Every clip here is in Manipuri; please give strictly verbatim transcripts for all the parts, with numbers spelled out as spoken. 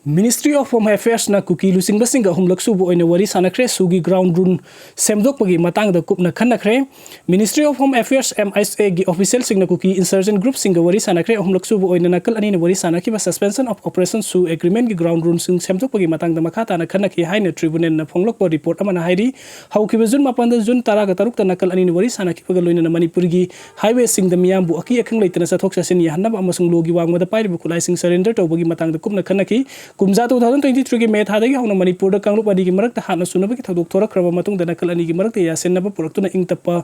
Ministry of Home Affairs ꯅ ꯀꯨꯀꯤ ꯂꯨꯆꯤꯡꯕꯁꯤꯡꯒ ꯑꯍꯨꯝꯂꯛ ꯁꯨꯕ ꯑꯣꯏꯅ ꯋꯥꯔꯤ ꯁꯥꯟꯅꯈ꯭ꯔꯦ꯫ ꯁꯨꯒꯤ ground rule ꯁꯦꯝꯗꯣꯛꯄꯒꯤ ꯃꯇꯥꯡꯗ ꯀꯨꯞꯅ ꯈꯟꯅꯈ꯭ꯔꯦ꯫ Ministry of Home Affairs, M H A ꯒꯤ official ꯁꯤꯡꯅ ꯀꯨꯀꯤ insurgent group ꯁꯤꯡꯒ ꯋꯥꯔꯤ ꯁꯥꯟꯅꯈ꯭ꯔꯦ꯫ ꯑꯍꯨꯝꯂꯛ ꯁꯨꯕ ꯑꯣꯏꯅ ꯅꯥꯀꯜ ꯑꯅꯤꯅ ꯋꯥꯔꯤ ꯁꯥꯟꯅꯈꯤꯕ Suspension of Operation ꯁꯨ agreement ꯀꯤ ground rule ꯁꯤꯡ ꯁꯦꯝꯗꯣꯛꯄꯒꯤ ꯃꯇꯥꯡꯗ ꯃꯈꯥ ꯇꯥꯅ ꯈꯟꯅꯈꯤ ꯍꯥꯏꯅ tribunal ꯅ ꯐꯣꯡꯂꯛꯄ report ꯑꯃꯅ ꯍꯥꯏꯔꯤ꯫ ꯍꯧꯈꯤꯕ June ꯃꯥꯄꯟꯗ June ꯇꯔꯥꯒ ꯇꯔꯨꯛꯇ ꯅꯥꯀꯜ ꯑꯅꯤꯅ ꯋꯥꯔꯤ ꯁꯥꯟꯅꯈꯤꯕꯒ ꯂꯣꯏꯅꯅ ꯃꯅꯤꯄꯨꯔꯒꯤ highway ꯁꯤꯡꯗ ꯃꯤꯌꯥꯝꯕꯨ ꯑꯀꯤ ꯑꯈꯪ ꯂꯩꯇꯅ ꯆꯠꯊꯣꯛ ꯆꯠꯁꯤꯟ ꯌꯥꯍꯟꯅꯕ ꯑꯃꯁꯨꯡ law ꯒꯤ ꯋꯥꯡꯃꯗ ꯄꯥꯏꯔꯤꯕ ꯈꯨꯠꯂꯥꯏꯁꯤꯡ surrender ꯇꯧꯕꯒꯤ ꯃꯇꯥꯡꯗ ꯀꯨꯞꯅ ꯈꯟꯅꯈꯤ꯫ ꯀꯨꯝꯖꯥ two thousand twenty three ꯒꯤ May ꯊꯥꯗꯒꯤ ꯍꯧꯅ ꯃꯅꯤꯄꯨꯔꯗ ꯀꯥꯡꯂꯨꯞ ꯑꯅꯤꯒꯤ ꯃꯔꯛꯇ ꯍꯥꯠꯅ ꯁꯨꯅꯕꯒꯤ ꯊꯧꯗꯣꯛ ꯊꯣꯔꯛꯈ꯭ꯔꯕ ꯃꯇꯨꯡꯗ ꯅꯥꯀꯜ ꯑꯅꯤꯒꯤ ꯃꯔꯛꯇ ꯌꯥꯁꯤꯟꯅꯕ ꯄꯨꯔꯛꯇꯨꯅ ꯏꯪ ꯇꯞꯄ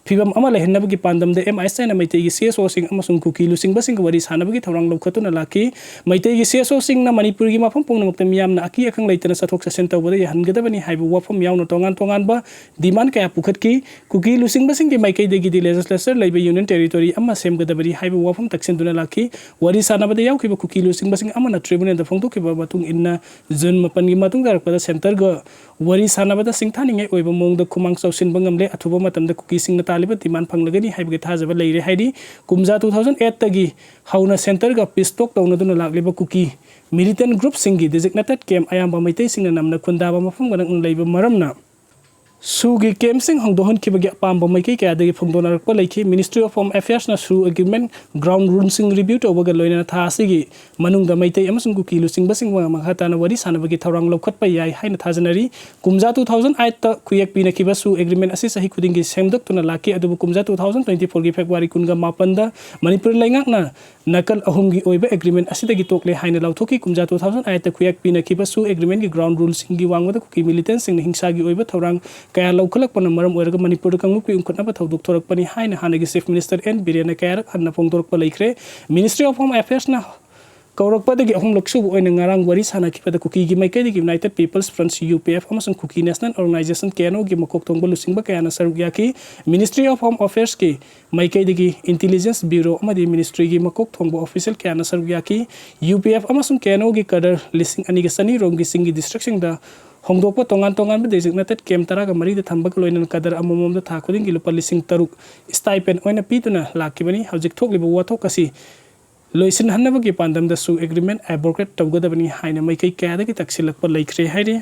ꯐꯤꯕꯝ ꯑꯃ ꯂꯩꯍꯟꯅꯕꯒꯤ ꯄꯥꯟꯗꯝꯗ M H A ꯅ ꯃꯩꯇꯩꯒꯤ C S O ꯁꯤꯡ ꯑꯃꯁꯨꯡ ꯀꯨꯀꯤ ꯂꯨꯆꯤꯡꯕꯁꯤꯡꯒ ꯋꯥꯔꯤ ꯁꯥꯟꯅꯕꯒꯤ ꯊꯧꯔꯥꯡ ꯂꯧꯈꯠꯇꯨꯅ ꯂꯥꯛꯈꯤ꯫ ꯃꯩꯇꯩꯒꯤ C S O ꯁꯤꯡꯅ ꯃꯅꯤꯄꯨꯔꯒꯤ ꯃꯐꯝ ꯄꯨꯝꯅꯃꯛꯇ ꯃꯤꯌꯥꯝꯅ ꯑꯀꯤ ꯑꯈꯪ ꯂꯩꯇꯅ ꯆꯠꯊꯣꯛ ꯆꯠꯁꯤꯟ ꯇꯧꯕꯗ ꯌꯥꯍꯟꯒꯗꯕꯅꯤ ꯍꯥꯏꯕ ꯋꯥꯐꯝ ꯌꯥꯎꯅ ꯇꯣꯉꯥꯟ ꯇꯣꯉꯥꯟꯕ demand ꯀꯌꯥ ꯄꯨꯈꯠꯈꯤ꯫ ꯀꯨꯀꯤ ꯂꯨꯆꯤꯡꯕꯁꯤꯡꯒꯤ ꯃꯥꯏꯀꯩꯗꯒꯤꯗꯤ legislature ꯂꯩꯕ union territory ꯑꯃ ꯁꯦꯝꯒꯗꯕꯅꯤ ꯍꯥꯏꯕ ꯋꯥꯐꯝ ꯇꯛꯁꯤꯟꯗꯨꯅ ꯂꯥꯛꯈꯤ꯫ ꯋꯥꯔꯤ ꯁꯥꯟꯅꯕꯗ ꯌꯥꯎꯈꯤꯕ ꯀꯨꯀꯤ ꯂꯨꯆꯤꯡꯕꯁꯤꯡ ꯑꯃꯅ tribunal ꯗ ꯐꯣꯡꯗꯣꯛꯈꯤꯕ ꯃꯇꯨꯡ ꯏꯟꯅ June ꯃꯥꯄꯟꯒꯤ ꯃꯇꯨꯡ ꯇꯥꯔꯛꯄꯗ centre ꯒ ꯋꯥꯔꯤ ꯁꯥꯟꯅꯕꯗ ꯁꯤꯡꯊꯥꯅꯤꯡꯉꯥꯏ ꯑꯣꯏꯕ ꯃꯑꯣꯡꯗ ꯈꯨꯃꯥꯡ ꯆꯥꯎꯁꯤꯟꯕ ꯉꯝꯂꯦ꯫ ꯑꯊꯨꯕ ꯃꯇꯝꯗ ꯀꯨꯀꯤꯁꯤꯡꯅ ꯇꯥꯜꯂꯤꯕ demand ꯐꯪꯂꯒꯅꯤ ꯍꯥꯏꯕꯒꯤ ꯊꯥꯖꯕ ꯂꯩꯔꯦ ꯍꯥꯏꯔꯤ꯫ ꯀꯨꯝꯖꯥ two thousand eight ꯇꯒꯤ ꯍꯧꯅ centre ꯒ peace talk ꯇꯧꯅꯗꯨꯅ ꯂꯥꯛꯂꯤꯕ ꯀꯨꯀꯤ militant group ꯁꯤꯡꯒꯤ designated camp ꯑꯌꯥꯝꯕ ꯃꯩꯇꯩꯁꯤꯡꯅ ꯅꯝꯅ ꯈꯨꯟꯗꯥꯕ ꯃꯐꯝꯒ ꯅꯛꯅ ꯂꯩꯕ ꯃꯔꯝꯅ ꯁꯨꯒꯤ camp ꯁꯤꯡ ꯍꯣꯡꯗꯣꯛꯍꯟꯈꯤꯕꯒꯤ ꯑꯄꯥꯝꯕ ꯃꯥꯏꯀꯩ ꯀꯌꯥꯗꯒꯤ ꯐꯣꯡꯗꯣꯛꯅꯔꯛꯄ ꯂꯩꯈꯤ꯫ Ministry of Home Affairs ꯅ ꯁꯨ agreement ground rule ꯁꯤꯡ review ꯇꯧꯕꯒ ꯂꯣꯏꯅꯅ ꯊꯥ ꯑꯁꯤꯒꯤ ꯃꯅꯨꯡꯗ ꯃꯩꯇꯩ ꯑꯃꯁꯨꯡ ꯀꯨꯀꯤ ꯂꯨꯆꯤꯡꯕꯁꯤꯡ ꯃꯈꯥ ꯇꯥꯅ ꯋꯥꯔꯤ ꯁꯥꯟꯅꯕꯒꯤ ꯊꯧꯔꯥꯡ ꯂꯧꯈꯠꯄ ꯌꯥꯏ ꯍꯥꯏꯅ ꯊꯥꯖꯅꯔꯤ꯫ ꯀꯨꯝꯖꯥ two thousand eight ꯇ ꯈꯨꯌꯦꯛ ꯄꯤꯅꯈꯤꯕ ꯁꯨ agreement ꯑꯁꯤ ꯆꯍꯤ ꯈꯨꯗꯤꯡꯒꯤ ꯁꯦꯝꯗꯣꯛꯇꯨꯅ ꯂꯥꯛꯈꯤ, ꯑꯗꯨꯕꯨ ꯀꯨꯝꯖꯥ two thousand twenty four ꯒꯤ February ꯀꯨꯟꯒ ꯃꯥꯄꯟꯗ ꯃꯅꯤꯄꯨꯔ ꯂꯩꯉꯥꯛꯅ ꯅꯥꯀꯜ ꯑꯍꯨꯝꯒꯤ ꯑꯣꯏꯕ agreement ꯑꯁꯤꯗꯒꯤ ꯇꯣꯛꯂꯦ ꯍꯥꯏꯅ ꯂꯥꯎꯊꯣꯛꯈꯤ꯫ ꯀꯨꯝꯖꯥ two thousand eight ꯇ ꯈꯨꯌꯦꯛ ꯄꯤꯅꯈꯤꯕ ꯁꯨ agreement ꯀꯤ ground rule ꯁꯤꯡꯒꯤ ꯋꯥꯡꯃꯗ ꯀꯨꯀꯤ militant ꯁꯤꯡꯅ ꯍꯤꯡꯁꯥꯒꯤ ꯑꯣꯏꯕ ꯊꯧꯔꯥꯡ ꯀꯌꯥ ꯂꯧꯈꯠꯂꯛꯄꯅ ꯃꯔꯝ ꯑꯣꯏꯔꯒ ꯃꯅꯤꯄꯨꯔꯗ ꯀꯥꯡꯂꯨꯞꯀꯤ ꯎꯪꯈꯠꯅꯕ ꯊꯧꯗꯣꯛ ꯊꯣꯔꯛꯄꯅꯤ ꯍꯥꯏꯅ ꯍꯥꯟꯅꯒꯤ Chief Minister N ꯕꯤꯔꯦꯟꯅ ꯀꯌꯥꯔꯛ ꯍꯟꯅ ꯐꯣꯡꯗꯣꯔꯛꯄ ꯂꯩꯈ꯭ꯔꯦ꯫ Ministry of Home Affairs ꯅ ꯀꯧꯔꯛꯄꯗꯒꯤ ꯑꯍꯨꯝꯂꯛ ꯁꯨꯕ ꯑꯣꯏꯅ ꯉꯔꯥꯡ ꯋꯥꯔꯤ ꯁꯥꯟꯅꯈꯤꯕꯗ ꯀꯨꯀꯤꯒꯤ ꯃꯥꯏꯀꯩꯗꯒꯤ United People's Front, U P F, ꯑꯃꯁꯨꯡ Kuki National Organization, K N O ꯒꯤ ꯃꯀꯣꯛ ꯊꯣꯡꯕ ꯂꯨꯆꯤꯡꯕ ꯀꯌꯥꯅ ꯁꯔꯨꯛ ꯌꯥꯈꯤ꯫ Ministry of Home Affairs ꯀꯤ ꯃꯥꯏꯀꯩꯗꯒꯤ intelligence bureau ꯑꯃꯗꯤ ministry ꯒꯤ ꯃꯀꯣꯛ ꯊꯣꯡꯕ official ꯀꯌꯥꯅ ꯁꯔꯨꯛ ꯌꯥꯈꯤ꯫ U P F ꯑꯃꯁꯨꯡ K N O ꯒꯤ cadre ꯂꯤꯁꯤꯡ ꯑꯅꯤꯒ ꯆꯅꯤ ꯔꯣꯝꯒꯤ ꯆꯤꯡꯒꯤ district ꯁꯤꯡꯗ ꯍꯣꯡꯗꯣꯛꯄ ꯇꯣꯉꯥꯟ ꯇꯣꯉꯥꯟꯕ designated camp ꯇꯔꯥꯒ ꯃꯔꯤꯗ ꯊꯝꯕꯒ ꯂꯣꯏꯅꯅ cadre ꯑꯃꯃꯝꯗ ꯊꯥ ꯈꯨꯗꯤꯡꯒꯤ ꯂꯨꯄꯥ ꯂꯤꯁꯤꯡ ꯇꯔꯨꯛ stipend ꯑꯣꯏꯅ ꯄꯤꯗꯨꯅ ꯂꯥꯛꯈꯤꯕꯅꯤ꯫ ꯍꯧꯖꯤꯛ ꯊꯣꯛꯂꯤꯕ ꯋꯥꯊꯣꯛ ꯑꯁꯤ ꯂꯣꯏꯁꯤꯟꯍꯟꯅꯕꯒꯤ ꯄꯥꯟꯗꯝꯗꯁꯨ agreement abrogate ꯇꯧꯒꯗꯕꯅꯤ ꯍꯥꯏꯅ ꯃꯥꯏꯀꯩ ꯀꯌꯥꯗꯒꯤ ꯇꯛꯁꯤꯜꯂꯛꯄ ꯂꯩꯈ꯭ꯔꯦ ꯍꯥꯏꯔꯤ꯫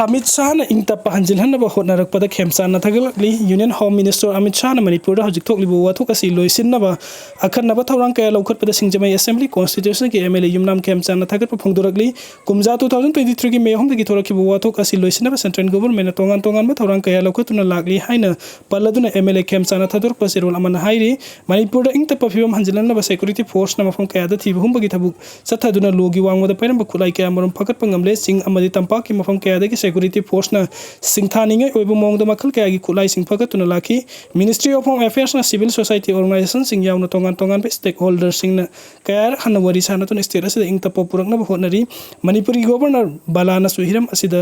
ꯑꯃꯤꯠ ꯁꯥꯍꯅ ꯏꯪ ꯇꯞꯄ ꯍꯟꯖꯤꯜꯍꯟꯅꯕ ꯍꯣꯠꯅꯔꯛꯄꯗ ꯈꯦꯝꯆꯥꯟꯅ ꯊꯥꯒꯠꯂꯛꯂꯤ꯫ Union Home Minister ꯑꯃꯤꯠ ꯁꯥꯍꯅ ꯃꯅꯤꯄꯨꯔꯗ ꯍꯧꯖꯤꯛ ꯊꯣꯛꯂꯤꯕ ꯋꯥꯊꯣꯛ ꯑꯁꯤ ꯂꯣꯏꯁꯤꯟꯅꯕ ꯑꯈꯟꯅꯕ ꯊꯧꯔꯥꯡ ꯀꯌꯥ ꯂꯧꯈꯠꯄꯗ ꯁꯤꯡꯖꯃꯩ Assembly constituencyꯒꯤ MLA ꯌꯨꯝꯅꯥꯝ ꯈꯦꯝꯆꯥꯟꯅ ꯊꯥꯒꯠꯄ ꯐꯣꯡꯗꯣꯔꯛꯂꯤ꯫ ꯀꯨꯝꯖꯥ two thousand twenty threeꯒꯤ May ꯑꯍꯨꯝꯗꯒꯤ ꯊꯣꯔꯛꯈꯤꯕ ꯋꯥꯊꯣꯛ ꯑꯁꯤ ꯂꯣꯏꯁꯤꯟꯅꯕ central governmentꯅ ꯇꯣꯉꯥꯟ ꯇꯣꯉꯥꯟꯕ ꯊꯧꯔꯥꯡ ꯀꯌꯥ ꯂꯧꯈꯠꯇꯨꯅ ꯂꯥꯛꯂꯤ ꯍꯥꯏꯅ ꯄꯜꯂꯗꯨꯅ MLA ꯈꯦꯝꯆꯥꯟꯅ ꯊꯥꯗꯣꯔꯛꯄ ꯆꯦꯔꯣꯜ ꯑꯃꯅ ꯍꯥꯏꯔꯤ꯫ ꯃꯅꯤꯄꯨꯔꯗ ꯏꯪ ꯇꯞꯄ ꯐꯤꯕꯝ ꯍꯟꯖꯤꯜꯍꯟꯅꯕ security forceꯅ ꯃꯐꯝ ꯀꯌꯥꯗ ꯊꯤꯕ ꯍꯨꯝꯕꯒꯤ ꯊꯕꯛ ꯆꯠꯊꯗꯨꯅ ꯂꯣꯒꯤ ꯋꯥꯡꯃꯗ ꯄꯥꯏꯔꯝꯕ ꯈꯨꯠꯂꯥꯏ ꯀꯌꯥ ꯃꯔꯨꯝ ꯐꯒꯠꯄ ꯉꯝꯂꯦ꯫ ꯆꯤꯡ ꯑꯃꯗꯤ ꯇꯝꯄꯥꯛꯀꯤ ꯃꯐꯝ ꯀꯌꯥꯗꯒꯤ security forceꯅ ꯁꯤꯡꯊꯥꯅꯤꯡꯉꯥꯏ ꯑꯣꯏꯕ ꯃꯑꯣꯡꯗ ꯃꯈꯜ ꯀꯌꯥꯒꯤ ꯈꯨꯠꯂꯥꯏꯁꯤꯡ ꯐꯒꯠꯇꯨꯅ ꯂꯥꯛꯈꯤ꯫ Ministry of Home Affairsꯅ civil society organizationꯁꯤꯡ ꯌꯥꯎꯅ ꯇꯣꯉꯥꯟ ꯇꯣꯉꯥꯟꯕ stakeholderꯁꯤꯡꯅ ꯀꯌꯥꯔꯛ ꯍꯟꯅ ꯋꯥꯔꯤ ꯁꯥꯅꯗꯨꯅ state ꯑꯁꯤꯗ ꯏꯪ ꯇꯞꯄ ꯄꯨꯔꯛꯅꯕ ꯍꯣꯠꯅꯔꯤ꯫ ꯃꯅꯤꯄꯨꯔꯒꯤ Governor ꯕꯂꯥꯅꯁꯨ ꯍꯤꯔꯝ ꯑꯁꯤꯗ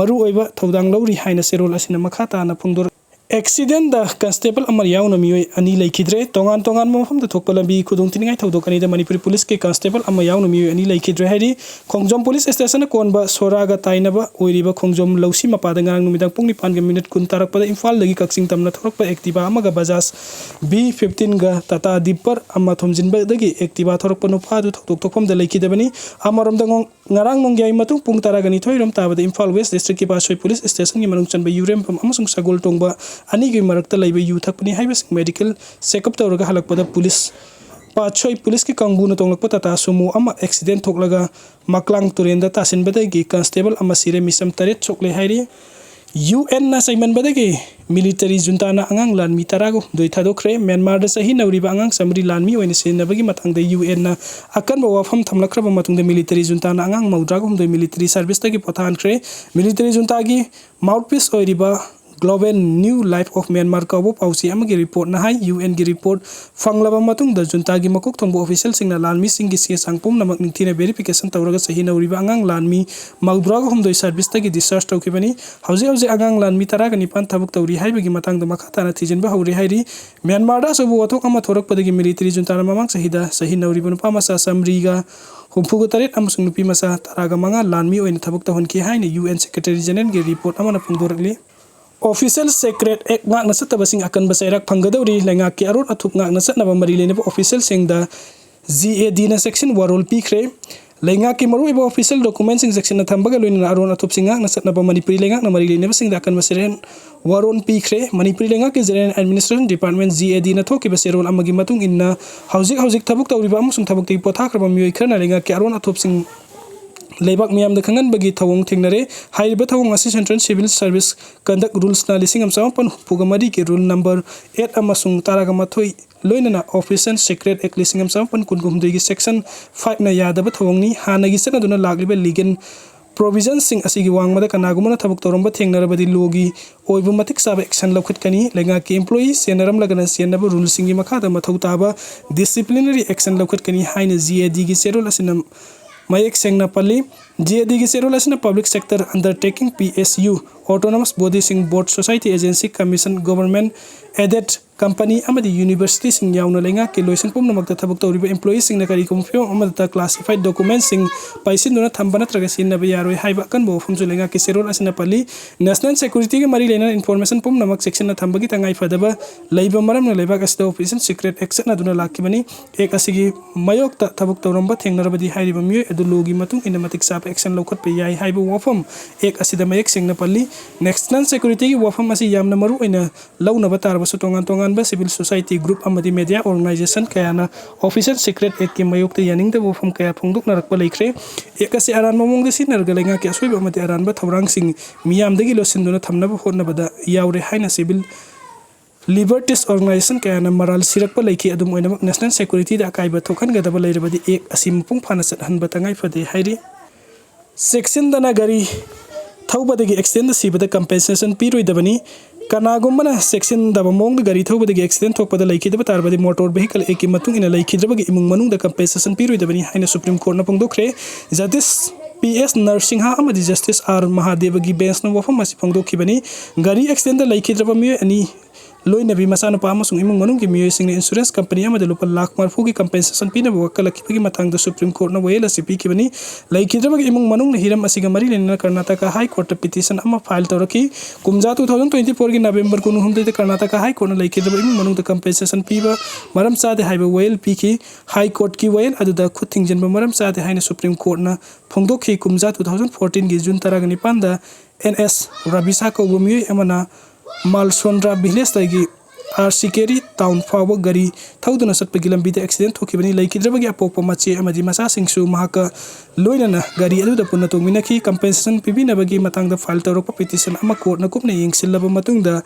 ꯃꯔꯨꯑꯣꯏꯕ ꯊꯧꯗꯥꯡ ꯂꯧꯔꯤ ꯍꯥꯏꯅ ꯆꯦꯔꯣꯜ ꯑꯁꯤꯅ ꯃꯈꯥ ꯇꯥꯅ ꯐꯣꯡꯗꯣꯔꯛꯏ꯫ Accidentꯗ constable ꯑꯃ ꯌꯥꯎꯅ ꯃꯤꯑꯣꯏ ꯑꯅꯤ ꯂꯩꯈꯤꯗ꯭ꯔꯦ꯫ ꯇꯣꯉꯥꯟ ꯇꯣꯉꯥꯟꯕ ꯃꯐꯝꯗ ꯊꯣꯛꯄ ꯂꯝꯕꯤ ꯈꯨꯗꯣꯡꯊꯤꯅꯤꯡꯉꯥꯏ ꯊꯧꯗꯣꯛ ꯑꯅꯤꯗ ꯃꯅꯤꯄꯨꯔꯤ policeꯀꯤ constable ꯑꯃ ꯌꯥꯎꯅ ꯃꯤꯑꯣꯏ ꯑꯅꯤ ꯂꯩꯈꯤꯗ꯭ꯔꯦ ꯍꯥꯏꯔꯤ꯫ ꯈꯣꯡꯖꯣꯝ police stationꯅ ꯀꯣꯟꯕ ꯁꯣꯔꯥꯒ ꯇꯥꯏꯅꯕ ꯑꯣꯏꯔꯤꯕ ꯈꯣꯡꯖꯣꯝ ꯂꯧꯁꯤ ꯃꯄꯥꯗ ꯉꯔꯥꯡ ꯅꯨꯃꯤꯗꯥꯡ ꯄꯨꯡ ꯅꯤꯄꯥꯟꯒ minute ꯀꯨꯟ ꯇꯥꯔꯛꯄꯗ ꯏꯝꯐꯥꯜꯗꯒꯤ ꯀꯛꯆꯤꯡ ꯇꯝꯅ ꯊꯧꯔꯛꯄ Activa ꯑꯃꯒ Bajaj B fifteenꯒ Tata Dipper ꯑꯃ ꯊꯣꯝꯖꯤꯟꯕꯗꯒꯤ Activa ꯊꯧꯔꯛꯄ ꯅꯨꯄꯥ ꯑꯗꯨ ꯊꯧꯗꯣꯛ ꯊꯣꯛꯐꯝꯗ ꯂꯩꯈꯤꯗꯕꯅꯤ꯫ ꯑꯃꯔꯣꯝꯗ ꯉꯣꯡ-, ꯉꯔꯥꯡ ꯅꯣꯡꯌꯥꯏ ꯃꯇꯨꯡ ꯄꯨꯡ ꯇꯔꯥꯒ ꯅꯤꯊꯣꯏ ꯔꯣꯝ ꯇꯥꯕꯗ ꯏꯝꯐꯥꯜ West districtꯀꯤ ꯄꯥꯠꯁꯣꯏ police stationꯒꯤ ꯃꯅꯨꯡ ꯆꯟꯕ ꯌꯨꯔꯦꯝꯕꯝ ꯑꯃꯁꯨꯡ ꯁꯒꯣꯜ ꯇꯣꯡꯕ ꯑꯅꯤꯒꯤ ꯃꯔꯛꯇ ꯂꯩꯕ ꯌꯨ ꯊꯛꯄꯅꯤ ꯍꯥꯏꯕꯁꯤꯡ medical checkup ꯇꯧꯔꯒ ꯍꯜꯂꯛꯄꯗ police, ꯄꯥꯠꯁꯣꯏ policeꯀꯤ ꯀꯥꯡꯕꯨꯅ ꯇꯣꯡꯂꯛꯄ Tata Sumo ꯑꯃ accident ꯊꯣꯛꯂꯒ ꯃꯀ꯭ꯂꯥꯡ ꯇꯨꯔꯦꯟꯗ ꯇꯥꯁꯤꯟꯕꯗꯒꯤ constable ꯑꯃ ꯁꯤꯔꯦ, ꯃꯤꯆꯝ ꯇꯔꯦꯠ ꯁꯣꯛꯂꯦ ꯍꯥꯏꯔꯤ꯫ UNꯅ ꯆꯩꯃꯟꯕꯗꯒꯤ military juntaꯅ ꯑꯉꯥꯡ ꯂꯥꯟꯃꯤ ꯇꯔꯥꯒ ꯍꯨꯝꯗꯣꯏ ꯊꯥꯗꯣꯛꯈ꯭ꯔꯦ꯫ ꯃ꯭ꯌꯥꯟꯃꯥꯔꯗ ꯆꯍꯤ ꯅꯧꯔꯤꯕ ꯑꯉꯥꯡ ꯆꯥꯃꯔꯤ ꯂꯥꯟꯃꯤ ꯑꯣꯏꯅ ꯁꯤꯖꯤꯟꯅꯕꯒꯤ ꯃꯇꯥꯡꯗ UNꯅ ꯑꯀꯟꯕ ꯋꯥꯐꯝ ꯊꯝꯂꯛꯈ꯭ꯔꯕ ꯃꯇꯨꯡꯗ military juntaꯅ ꯑꯉꯥꯡ ꯃꯧꯗ꯭ꯔꯥꯒ ꯍꯨꯝꯗꯣꯏ military serviceꯇꯒꯤ ꯄꯣꯊꯥꯍꯟꯈ꯭ꯔꯦ꯫ Military juntaꯒꯤ mouthpiece ꯑꯣꯏꯔꯤꯕ Global New Life of Myanmar ꯀꯧꯕ ꯄꯥꯎꯆꯦ ꯑꯃꯒꯤ reportꯅ ꯍꯥꯏ, UNꯒꯤ report ꯐꯪꯂꯕ ꯃꯇꯨꯡꯗ juntaꯒꯤ ꯃꯀꯣꯛ ꯊꯣꯡꯕ officialꯁꯤꯡꯅ ꯂꯥꯟꯃꯤꯁꯤꯡꯒꯤ ꯆꯦ ꯆꯥꯡ ꯄꯨꯝꯅꯃꯛ ꯅꯤꯡꯊꯤꯅ verification ꯇꯧꯔꯒ ꯆꯍꯤ ꯅꯧꯔꯤꯕ ꯑꯉꯥꯡ ꯂꯥꯟꯃꯤ ꯃꯧꯗ꯭ꯔꯥꯒ ꯍꯨꯝꯗꯣꯏ serviceꯇꯒꯤ discharge ꯇꯧꯈꯤꯕꯅꯤ꯫ ꯍꯧꯖꯤꯛ ꯍꯧꯖꯤꯛ ꯑꯉꯥꯡ ꯂꯥꯟꯃꯤ ꯇꯔꯥꯒ ꯅꯤꯄꯥꯟ ꯊꯕꯛ ꯇꯧꯔꯤ ꯍꯥꯏꯕꯒꯤ ꯃꯇꯥꯡꯗ ꯃꯈꯥ ꯇꯥꯅ ꯊꯤꯖꯤꯟꯕ ꯍꯧꯔꯤ ꯍꯥꯏꯔꯤ꯫ ꯃ꯭ꯌꯥꯟꯃꯥꯔꯗ ꯑꯆꯧꯕ ꯋꯥꯊꯣꯛ ꯑꯃ ꯊꯣꯔꯛꯄꯗꯒꯤ military juntaꯅ ꯃꯃꯥꯡ ꯆꯍꯤꯗ ꯆꯍꯤ ꯅꯧꯔꯤꯕ ꯅꯨꯄꯥ ꯃꯆꯥ ꯆꯥꯃꯔꯤꯒ ꯍꯨꯝꯐꯨꯒ ꯇꯔꯦꯠ ꯑꯃꯁꯨꯡ ꯅꯨꯄꯤ ꯃꯆꯥ ꯇꯔꯥꯒ ꯃꯉꯥ ꯂꯥꯟꯃꯤ ꯑꯣꯏꯅ ꯊꯕꯛ ꯇꯧꯍꯟꯈꯤ ꯍꯥꯏꯅ UN Secretary Generalꯒꯤ report ꯑꯃꯅ ꯐꯣꯡꯗꯣꯔꯛꯂꯤ꯫ Official Secret Act ꯉꯥꯛꯅ ꯆꯠꯇꯕꯁꯤꯡ ꯑꯀꯟꯕ ꯆꯩꯔꯥꯛ ꯐꯪꯒꯗꯧꯔꯤ꯫ ꯂꯩꯉꯥꯛꯀꯤ ꯑꯔꯣꯠ ꯑꯊꯨꯞ ꯉꯥꯛꯅ ꯆꯠꯅꯕ ꯃꯔꯤ ꯂꯩꯅꯕ officialꯁꯤꯡꯗ ꯖꯤ ꯑꯦ ꯗꯤꯅ ꯆꯦꯛꯁꯤꯟ ꯋꯥꯔꯣꯜ ꯄꯤꯈ꯭ꯔꯦ꯫ ꯂꯩꯉꯥꯛꯀꯤ ꯃꯔꯨꯑꯣꯏꯕ official documentꯁꯤꯡ ꯆꯦꯛꯁꯤꯟꯅ ꯊꯝꯕꯒ ꯂꯣꯏꯅꯅ ꯑꯔꯣꯟ ꯑꯊꯨꯞꯁꯤꯡ ꯉꯥꯛꯅ ꯆꯠꯅꯕ ꯃꯅꯤꯄꯨꯔꯤ ꯂꯩꯉꯥꯛꯅ ꯃꯔꯤ ꯂꯩꯅꯕꯁꯤꯡꯗ ꯑꯀꯟꯕ ꯆꯦꯔꯦꯟ ꯋꯥꯔꯣꯜ ꯄꯤꯈ꯭ꯔꯦ꯫ ꯃꯅꯤꯄꯨꯔꯤ ꯂꯩꯉꯥꯛꯀꯤ General Administration Department, G A ꯗꯤꯅ ꯊꯣꯛꯈꯤꯕ ꯆꯦꯔꯣꯜ ꯑꯃꯒꯤ ꯃꯇꯨꯡ ꯏꯟꯅ, ꯍꯧꯖꯤꯛ ꯍꯧꯖꯤꯛ ꯊꯕꯛ ꯇꯧꯔꯤꯕ ꯑꯃꯁꯨꯡ ꯊꯕꯛꯇꯒꯤ ꯄꯣꯊꯥꯈ꯭ꯔꯕ ꯃꯤꯑꯣꯏ ꯈꯔꯅ ꯂꯩꯉꯥꯛꯀꯤ ꯑꯔꯣꯟ ꯑꯊꯨꯞꯁꯤꯡ ꯂꯩꯕꯥꯛ ꯃꯤꯌꯥꯝꯗ ꯈꯪꯍꯟꯕꯒꯤ ꯊꯧꯑꯣꯡ ꯊꯦꯡꯅꯔꯦ꯫ ꯍꯥꯏꯔꯤꯕ ꯊꯧꯑꯣꯡ ꯑꯁꯤ Central Civil Service Conduct Rulesꯅ ꯂꯤꯁꯤꯡ ꯑꯃ ꯆꯃꯥꯄꯟ ꯍꯨꯝꯐꯨꯒ ꯃꯔꯤꯒꯤ Rule number eight ꯑꯃꯁꯨꯡ ꯇꯔꯥꯒ ꯃꯥꯊꯣꯏ ꯂꯣꯏꯅꯅ Office and Secret Act ꯂꯤꯁꯤꯡ ꯑꯃ ꯆꯃꯥꯄꯟ ꯀꯨꯟꯒ ꯍꯨꯝꯗꯣꯏꯒꯤ Section fiveꯅ ꯌꯥꯗꯕ ꯊꯧꯑꯣꯡꯅꯤ꯫ ꯍꯥꯟꯅꯒꯤ ꯆꯠꯅꯗꯨꯅ ꯂꯥꯛꯂꯤꯕ legal provisionꯁꯤꯡ ꯑꯁꯤꯒꯤ ꯋꯥꯡꯃꯗ ꯀꯅꯥꯒꯨꯝꯕꯅ ꯊꯕꯛ ꯇꯧꯔꯝꯕ ꯊꯦꯡꯅꯔꯕꯗꯤ lawꯒꯤ ꯑꯣꯏꯕ ꯃꯇꯤꯛ ꯆꯥꯕ action ꯂꯧꯈꯠꯀꯅꯤ꯫ ꯂꯩꯉꯥꯛꯀꯤ employee ꯆꯦꯟꯅꯔꯝꯂꯒꯅ ꯆꯦꯟꯅꯕ ruleꯁꯤꯡꯒꯤ ꯃꯈꯥꯗ ꯃꯊꯧ ꯇꯥꯕ disciplinary action ꯂꯧꯈꯠꯀꯅꯤ ꯍꯥꯏꯅ ꯖꯤ ꯑꯦ ꯗꯤꯒꯤ ꯆꯦꯔꯣꯜ ꯑꯁꯤꯅ ꯃꯌꯦꯛ ꯁꯦꯡꯅ ꯄꯜꯂꯤ꯫ ꯖꯤ ꯑꯦ ꯗꯤꯒꯤ ꯆꯦꯔꯣꯜ ꯑꯁꯤꯅ public sector undertaking, P S U, autonomous bodyꯁꯤꯡ, board, society, agency, commission, government aided company ꯑꯃꯗꯤ universityꯁꯤꯡ ꯌꯥꯎꯅ ꯂꯩꯉꯥꯛꯀꯤ ꯂꯣꯏꯁꯪ ꯄꯨꯝꯅꯃꯛꯇ ꯊꯕꯛ ꯇꯧꯔꯤꯕ employeeꯁꯤꯡꯅ ꯀꯔꯤꯒꯨꯝꯕ ꯐꯤꯚꯝ ꯑꯃꯗꯇ classified documentꯁꯤꯡ ꯄꯩꯁꯤꯟꯗꯨꯅ ꯊꯝꯕ ꯅꯠꯇ꯭ꯔꯒ ꯁꯤꯖꯤꯟꯅꯕ ꯌꯥꯔꯣꯏ ꯍꯥꯏꯕ ꯑꯀꯟꯕ ꯋꯥꯐꯝꯁꯨ ꯂꯩꯉꯥꯛꯀꯤ ꯆꯦꯔꯣꯜ ꯑꯁꯤꯅ ꯄꯜꯂꯤ꯫ National securityꯒ ꯃꯔꯤ ꯂꯩꯅꯅ information ꯄꯨꯝꯅꯃꯛ ꯆꯦꯛꯁꯤꯟꯅ ꯊꯝꯕꯒꯤ ꯇꯉꯥꯏꯐꯗꯕ ꯂꯩꯕ ꯃꯔꯝꯅ ꯂꯩꯕꯥꯛ ꯑꯁꯤꯗ Office and Secret Act ꯆꯠꯅꯗꯨꯅ ꯂꯥꯛꯈꯤꯕꯅꯤ꯫ Act ꯑꯁꯤꯒꯤ ꯃꯥꯌꯣꯛꯇ ꯊꯕꯛ ꯇꯧꯔꯝꯕ ꯊꯦꯡꯅꯔꯕꯗꯤ ꯍꯥꯏꯔꯤꯕ ꯃꯤꯑꯣꯏ ꯑꯗꯨ lawꯒꯤ ꯃꯇꯨꯡ ꯏꯟꯅ ꯃꯇꯤꯛ ꯆꯥꯕ action ꯂꯧꯈꯠꯄ ꯌꯥꯏ ꯍꯥꯏꯕ ꯋꯥꯐꯝ Act ꯑꯁꯤꯗ ꯃꯌꯦꯛ ꯁꯦꯡꯅ ꯄꯜꯂꯤ꯫ National securityꯒꯤ ꯋꯥꯐꯝ ꯑꯁꯤ ꯌꯥꯝꯅ ꯃꯔꯨ ꯑꯣꯏꯅ ꯂꯧꯅꯕ ꯇꯥꯔꯕꯁꯨ, ꯇꯣꯉꯥꯟ ꯇꯣꯉꯥꯟꯕ civil society group ꯑꯃꯗꯤ media organization ꯀꯌꯥꯅ Office and Secret Actꯀꯤ ꯃꯥꯌꯣꯛꯇ ꯌꯥꯅꯤꯡꯗꯕ ꯋꯥꯐꯝ ꯀꯌꯥ ꯐꯣꯡꯗꯣꯛꯅꯔꯛꯄ ꯂꯩꯈ꯭ꯔꯦ꯫ Act ꯑꯁꯤ ꯑꯔꯥꯟꯕ ꯃꯑꯣꯡꯗ ꯁꯤꯖꯤꯟꯅꯔꯒ ꯂꯩꯉꯥꯛꯀꯤ ꯑꯁꯣꯏꯕ ꯑꯃꯗꯤ ꯑꯔꯥꯟꯕ ꯊꯧꯔꯥꯡꯁꯤꯡ ꯃꯤꯌꯥꯝꯗꯒꯤ ꯂꯣꯠꯁꯤꯟꯗꯨꯅ ꯊꯝꯅꯕ ꯍꯣꯠꯅꯕꯗ ꯌꯥꯎꯔꯦ ꯍꯥꯏꯅ civil liberties organization ꯀꯌꯥꯅ ꯃꯔꯥꯜ ꯁꯤꯔꯛꯄ ꯂꯩꯈꯤ꯫ ꯑꯗꯨꯝ ꯑꯣꯏꯅꯃꯛ, national securityꯗ ꯑꯀꯥꯏꯕ ꯊꯣꯛꯍꯟꯒꯗꯕ ꯂꯩꯔꯕꯗꯤ Act ꯑꯁꯤ ꯃꯄꯨꯡ ꯐꯥꯅ ꯆꯠꯍꯟꯕ ꯇꯉꯥꯏ ꯐꯗꯦ ꯍꯥꯏꯔꯤ꯫ ꯆꯦꯛꯁꯤꯟꯗꯅ ꯒꯥꯔꯤ ꯊꯧꯕꯗꯒꯤ accidentꯗ ꯁꯤꯕꯗ compensation ꯄꯤꯔꯣꯏꯗꯕꯅꯤ꯫ ꯀꯅꯥꯒꯨꯝꯕꯅ ꯆꯦꯛꯁꯤꯟꯗꯕ ꯃꯑꯣꯡꯗ ꯒꯥꯔꯤ ꯊꯧꯕꯗꯒꯤ accident ꯊꯣꯛꯄꯗ ꯂꯩꯈꯤꯗꯕ ꯇꯥꯔꯕꯗꯤ, Motor Vehicle Actꯀꯤ ꯃꯇꯨꯡ ꯏꯟꯅ ꯂꯩꯈꯤꯗ꯭ꯔꯕꯒꯤ ꯏꯃꯨꯡ ꯃꯅꯨꯡꯗ compensation ꯄꯤꯔꯣꯏꯗꯕꯅꯤ ꯍꯥꯏꯅ Supreme Courtꯅ ꯐꯣꯡꯗꯣꯛꯈ꯭ꯔꯦ꯫ Justice P S Narsingha ꯑꯃꯗꯤ Justice R Mahadevꯒꯤ benchꯅ ꯋꯥꯐꯝ ꯑꯁꯤ ꯐꯣꯡꯗꯣꯛꯈꯤꯕꯅꯤ꯫ ꯒꯥꯔꯤ accidentꯗ ꯂꯩꯈꯤꯗ꯭ꯔꯕ ꯃꯤꯑꯣꯏ ꯑꯅꯤ ꯂꯣꯏꯅꯕꯤ ꯃꯆꯥꯅꯨꯄꯥ ꯑꯃꯁꯨꯡ ꯏꯃꯨꯡ ꯃꯅꯨꯡꯒꯤ ꯃꯤꯑꯣꯏꯁꯤꯡꯅ insurance company ꯑꯃꯗ ꯂꯨꯄꯥ ꯂꯥꯈ ꯃꯔꯤꯐꯨꯒꯤ compensation ꯄꯤꯅꯕ ꯋꯥꯀꯠꯂꯛꯈꯤꯕꯒꯤ ꯃꯇꯥꯡꯗ Supreme Courtꯅ ꯋꯥꯌꯦꯜ ꯑꯁꯤ ꯄꯤꯈꯤꯕꯅꯤ꯫ ꯂꯩꯈꯤꯗ꯭ꯔꯕꯒꯤ ꯏꯃꯨꯡ ꯃꯅꯨꯡꯅ ꯍꯤꯔꯝ ꯑꯁꯤꯒ ꯃꯔꯤ ꯂꯩꯅꯅ Karnataka High Courtꯇ petition ꯑꯃ file ꯇꯧꯔꯛꯈꯤ꯫ ꯀꯨꯝꯖꯥ two thousand twenty fourꯒꯤ November ꯀꯨꯟꯍꯨꯝꯗꯣꯏꯗ Karnataka High Courtꯅ ꯂꯩꯈꯤꯗ꯭ꯔꯕ ꯏꯃꯨꯡ ꯃꯅꯨꯡꯗ compensation ꯄꯤꯕ ꯃꯔꯝ ꯆꯥꯗꯦ ꯍꯥꯏꯕ ꯋꯥꯌꯦꯜ ꯄꯤꯈꯤ꯫ High Courtꯀꯤ ꯋꯥꯌꯦꯜ ꯑꯗꯨꯗ ꯈꯨꯠ ꯊꯤꯡꯖꯤꯟꯕ ꯃꯔꯝ ꯆꯥꯗꯦ ꯍꯥꯏꯅ Supreme Courtꯅ ꯐꯣꯡꯗꯣꯛꯈꯤ꯫ ꯀꯨꯝꯖꯥ two thousand fourteenꯒꯤ June ꯇꯔꯥꯒ ꯅꯤꯄꯥꯟꯗ N S Rabisa ꯀꯧꯕ ꯃꯤꯑꯣꯏ ꯑꯃꯅ Malsondra villageꯇꯒꯤ Arsikeri town ꯐꯥꯎꯕ ꯒꯥꯔꯤ ꯊꯧꯗꯨꯅ ꯆꯠꯄꯒꯤ ꯂꯝꯕꯤꯗ accident ꯊꯣꯛꯈꯤꯕꯅꯤ꯫ ꯂꯩꯈꯤꯗ꯭ꯔꯕꯒꯤ ꯑꯄꯣꯛꯄ ꯃꯆꯦ ꯑꯃꯗꯤ ꯃꯆꯥꯁꯤꯡꯁꯨ ꯃꯍꯥꯛꯀ ꯂꯣꯏꯅꯅ ꯒꯥꯔꯤ ꯑꯗꯨꯗ ꯄꯨꯟꯅ ꯇꯣꯡꯃꯤꯟꯅꯈꯤ꯫ Compensation ꯄꯤꯕꯤꯅꯕꯒꯤ ꯃꯇꯥꯡꯗ file ꯇꯧꯔꯛꯄ petition ꯑꯃ courtꯅ ꯀꯨꯞꯅ ꯌꯦꯡꯁꯤꯜꯂꯕ ꯃꯇꯨꯡꯗ,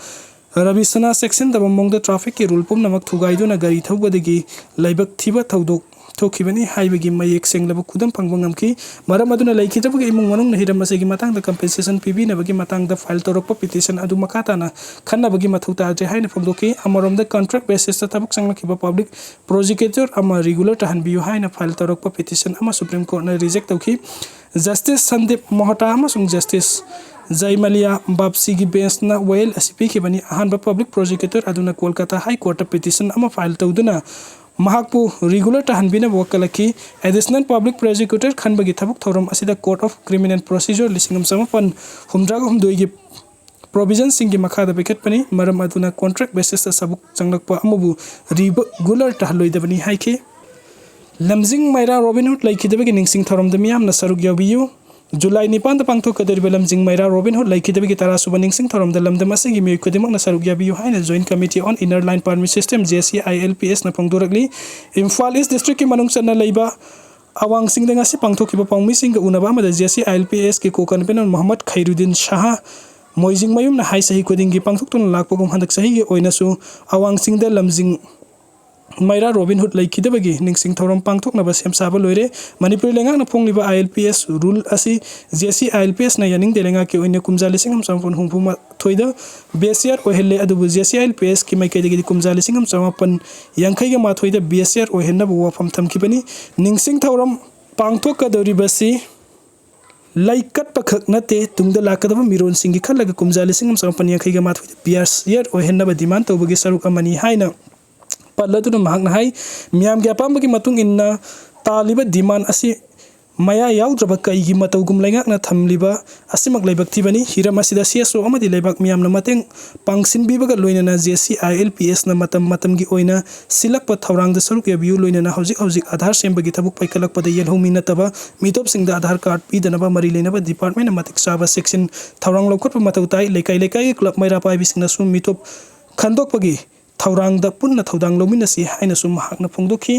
ꯔꯕꯤꯁꯅ ꯆꯦꯛꯁꯤꯟꯗꯕ ꯃꯑꯣꯡꯗ trafficꯀꯤ rule ꯄꯨꯝꯅꯃꯛ ꯊꯨꯒꯥꯏꯗꯨꯅ ꯒꯥꯔꯤ ꯊꯧꯕꯗꯒꯤ ꯂꯥꯏꯕꯛ ꯊꯤꯕ ꯊꯧꯗꯣꯛ ꯊꯣꯛꯈꯤꯕꯅꯤ ꯍꯥꯏꯕꯒꯤ ꯃꯌꯦꯛ ꯁꯦꯡꯂꯕ ꯈꯨꯗꯝ ꯐꯪꯕ ꯉꯝꯈꯤ꯫ ꯃꯔꯝ ꯑꯗꯨꯅ ꯂꯩꯈꯤꯗ꯭ꯔꯕꯒꯤ ꯏꯃꯨꯡ ꯃꯅꯨꯡꯅ ꯍꯤꯔꯝ ꯑꯁꯤꯒꯤ ꯃꯇꯥꯡꯗ compensation ꯄꯤꯕꯤꯅꯕꯒꯤ ꯃꯇꯥꯡꯗ file ꯇꯧꯔꯛꯄ petition ꯑꯗꯨ ꯃꯈꯥ ꯇꯥꯅ ꯈꯟꯅꯕꯒꯤ ꯃꯊꯧ ꯇꯥꯗ꯭ꯔꯦ ꯍꯥꯏꯅ ꯐꯣꯡꯗꯣꯛꯈꯤ꯫ ꯑꯃꯔꯣꯝꯗ, contract basisꯇ ꯊꯕꯛ ꯆꯪꯂꯛꯈꯤꯕ public prosecutor ꯑꯃ regular ꯇꯥꯍꯟꯕꯤꯌꯨ ꯍꯥꯏꯅ file ꯇꯧꯔꯛꯄ petition ꯑꯃ Supreme Courtꯅ reject ꯇꯧꯈꯤ꯫ Justice Sandeep Mohta ꯑꯃꯁꯨꯡ Justice Jaimalia Bapsiꯒꯤ benchꯅ ꯋꯥꯌꯦꯜ ꯑꯁꯤ ꯄꯤꯈꯤꯕꯅꯤ꯫ ꯑꯍꯥꯟꯕ public prosecutor ꯑꯗꯨꯅ Kolkata High Courtꯇ petition ꯑꯃ file ꯇꯧꯗꯨꯅ ꯃꯍꯥꯛꯄꯨ regular ꯇꯥꯍꯟꯕꯤꯅꯕ ꯋꯥꯀꯠꯂꯛꯈꯤ꯫ Additional public prosecutor ꯈꯟꯕꯒꯤ ꯊꯕꯛ ꯊꯧꯔꯝ ꯑꯁꯤꯗ Code of Criminal Procedure ꯂꯤꯁꯤꯡ ꯑꯃ ꯆꯃꯥꯄꯟ ꯍꯨꯝꯗ꯭ꯔꯥꯒ ꯍꯨꯝꯗꯣꯏꯒꯤ provisionꯁꯤꯡꯒꯤ ꯃꯈꯥꯗ ꯄꯤꯈꯠꯄꯅꯤ꯫ ꯃꯔꯝ ꯑꯗꯨꯅ contract basisꯇ ꯊꯕꯛ ꯆꯪꯂꯛꯄ ꯑꯃꯕꯨ regular ꯇꯥꯍꯜꯂꯣꯏꯗꯕꯅꯤ ꯍꯥꯏꯈꯤ꯫ ꯂꯝꯖꯤꯡ ꯃꯩꯔꯥ Robin Hood ꯂꯩꯈꯤꯗꯕꯒꯤ ꯅꯤꯡꯁꯤꯡ ꯊꯧꯔꯝꯗ ꯃꯤꯌꯥꯝꯅ ꯁꯔꯨꯛ ꯌꯥꯕꯤꯌꯨ꯫ July ꯅꯤꯄꯥꯟꯗ ꯄꯥꯡꯊꯣꯛꯀꯗꯧꯔꯤꯕ ꯂꯝꯖꯤꯡ ꯃꯩꯔꯥ Robin Hood ꯂꯩꯈꯤꯗꯕꯒꯤ ꯇꯔꯥꯁꯨꯕ ꯅꯤꯡꯁꯤꯡ ꯊꯧꯔꯝꯗ ꯂꯝꯗꯝ ꯑꯁꯤꯒꯤ ꯃꯤꯑꯣꯏ ꯈꯨꯗꯤꯡꯃꯛꯅ ꯁꯔꯨꯛ ꯌꯥꯕꯤꯌꯨ ꯍꯥꯏꯅ Joint Committee on Inner Line Permit System, JCILPSꯅ ꯐꯣꯡꯗꯣꯔꯛꯂꯤ꯫ Imphal East Districtꯀꯤ ꯃꯅꯨꯡ ꯆꯟꯅ ꯂꯩꯕ ꯑꯋꯥꯡ ꯆꯤꯡꯗ ꯉꯁꯤ ꯄꯥꯡꯊꯣꯛꯈꯤꯕ ꯄꯥꯎꯃꯤꯁꯤꯡꯒ ꯎꯅꯕ ꯑꯃꯗ JCILPSꯀꯤ co-convenor ꯃꯣꯍꯝꯃꯗ ꯈꯩꯔꯨꯗꯤꯟ ꯁꯍꯥ ꯃꯣꯏꯖꯤꯡꯃꯌꯨꯝꯅ ꯍꯥꯏ, ꯆꯍꯤ ꯈꯨꯗꯤꯡꯒꯤ ꯄꯥꯡꯊꯣꯛꯇꯨꯅ ꯂꯥꯛꯄꯒꯨꯝ ꯍꯟꯗꯛ ꯆꯍꯤꯒꯤ ꯑꯣꯏꯅꯁꯨ ꯑꯋꯥꯡ ꯆꯤꯡꯗ ꯂꯝꯖꯤꯡ ꯃꯩꯔꯥ Robin Hood ꯂꯩꯈꯤꯗꯕꯒꯤ ꯅꯤꯡꯁꯤꯡ ꯊꯧꯔꯝ ꯄꯥꯡꯊꯣꯛꯅꯕ ꯁꯦꯝ ꯁꯥꯕ ꯂꯣꯏꯔꯦ꯫ ꯃꯅꯤꯄꯨꯔ ꯂꯩꯉꯥꯛꯅ ꯐꯣꯡꯂꯤꯕ ILPS rule ꯑꯁꯤ JCILPSꯅ ꯌꯥꯅꯤꯡꯗꯦ꯫ ꯂꯩꯉꯥꯛꯀꯤ ꯑꯣꯏꯅ ꯀꯨꯝꯖꯥ ꯂꯤꯁꯤꯡ ꯑꯃ ꯆꯃꯥꯄꯟ ꯍꯨꯝꯐꯨ ꯃꯥꯊꯣꯏꯗ base year ꯑꯣꯏꯍꯜꯂꯦ, ꯑꯗꯨꯕꯨ JCILPSꯀꯤ ꯃꯥꯏꯀꯩꯗꯒꯤꯗꯤ ꯀꯨꯝꯖꯥ ꯂꯤꯁꯤꯡ ꯑꯃ ꯆꯃꯥꯄꯟ ꯌꯥꯡꯈꯩꯒ ꯃꯥꯊꯣꯏꯗ base year ꯑꯣꯏꯍꯟꯅꯕ ꯋꯥꯐꯝ ꯊꯝꯈꯤꯕꯅꯤ꯫ ꯅꯤꯡꯁꯤꯡ ꯊꯧꯔꯝ ꯄꯥꯡꯊꯣꯛꯀꯗꯧꯔꯤꯕꯁꯤ ꯂꯩꯀꯠꯄ ꯈꯛ ꯅꯠꯇꯦ, ꯇꯨꯡꯗ ꯂꯥꯛꯀꯗꯕ ꯃꯤꯔꯣꯟꯁꯤꯡꯒꯤ ꯈꯜꯂꯒ ꯀꯨꯝꯖꯥ ꯂꯤꯁꯤꯡ ꯑꯃ ꯆꯥꯃꯥꯄꯟ ꯌꯥꯡꯈꯩꯒ ꯃꯥꯊꯣꯏꯗ ꯄꯤ ꯑꯥꯔ ꯁꯤ ꯑꯥꯔ ꯑꯣꯏꯍꯟꯅꯕ ꯗꯤꯃꯥꯟ ꯇꯧꯕꯒꯤ ꯁꯔꯨꯛ ꯑꯃꯅꯤ ꯍꯥꯏꯅ ꯄꯜꯂꯗꯨꯅ ꯃꯍꯥꯛꯅ ꯍꯥꯏ, ꯃꯤꯌꯥꯝꯒꯤ ꯑꯄꯥꯝꯕꯒꯤ ꯃꯇꯨꯡ ꯏꯟꯅ ꯇꯥꯜꯂꯤꯕ ꯗꯤꯃꯥꯟ ꯑꯁꯤ ꯃꯌꯥ ꯌꯥꯎꯗ꯭ꯔꯕ ꯀꯩꯒꯤ ꯃꯇꯧꯒꯨꯝ ꯂꯩꯉꯥꯛꯅ ꯊꯝꯂꯤꯕ ꯑꯁꯤꯃꯛ ꯂꯥꯏꯕꯛ ꯊꯤꯕꯅꯤ꯫ ꯍꯤꯔꯝ ꯑꯁꯤꯗ ꯁꯤ ꯑꯦꯁ ꯑꯣ ꯑꯃꯗꯤ ꯂꯩꯕꯥꯛ ꯃꯤꯌꯥꯝꯅ ꯃꯇꯦꯡ ꯄꯥꯡꯁꯤꯟꯕꯤꯕꯒ ꯂꯣꯏꯅꯅ J C I L P ꯑꯦꯁꯅ ꯃꯇꯝ ꯃꯇꯝꯒꯤ ꯑꯣꯏꯅ ꯁꯤꯜꯂꯛꯄ ꯊꯧꯔꯥꯡꯗ ꯁꯔꯨꯛ ꯌꯥꯕꯤꯌꯨ, ꯂꯣꯏꯅꯅ ꯍꯧꯖꯤꯛ ꯍꯧꯖꯤꯛ ꯑꯥꯙꯥꯔ ꯁꯦꯝꯕꯒꯤ ꯊꯕꯛ ꯄꯥꯏꯈꯠꯂꯛꯄꯗ ꯌꯦꯜꯍꯧꯃꯤ ꯅꯠꯇꯕ ꯃꯤꯇꯣꯞꯁꯤꯡꯗ ꯑꯥꯙꯥꯔ ꯀꯥꯔꯗ ꯄꯤꯗꯅꯕ ꯃꯔꯤ ꯂꯩꯅꯕ ꯗꯤꯄꯥꯔꯠꯃꯦꯟꯅ ꯃꯇꯤꯛ ꯆꯥꯕ ꯆꯦꯛꯁꯤꯟ ꯊꯧꯔꯥꯡ ꯂꯧꯈꯠꯄ ꯃꯊꯧ ꯇꯥꯏ꯫ ꯂꯩꯀꯥꯏ ꯂꯩꯀꯥꯏꯒꯤ ꯀ꯭ꯂꯕ ꯃꯩꯔꯥ ꯄꯥꯏꯕꯤꯁꯤꯡꯅꯁꯨ ꯃꯤꯇꯣꯞ ꯈꯟꯗꯣꯛꯄꯒꯤ ꯊꯧꯔꯥꯡꯗ ꯄꯨꯟꯅ ꯊꯧꯗꯥꯡ ꯂꯧꯃꯤꯟꯅꯁꯤ ꯍꯥꯏꯅꯁꯨ ꯃꯍꯥꯛꯅ ꯐꯣꯡꯗꯣꯛꯈꯤ꯫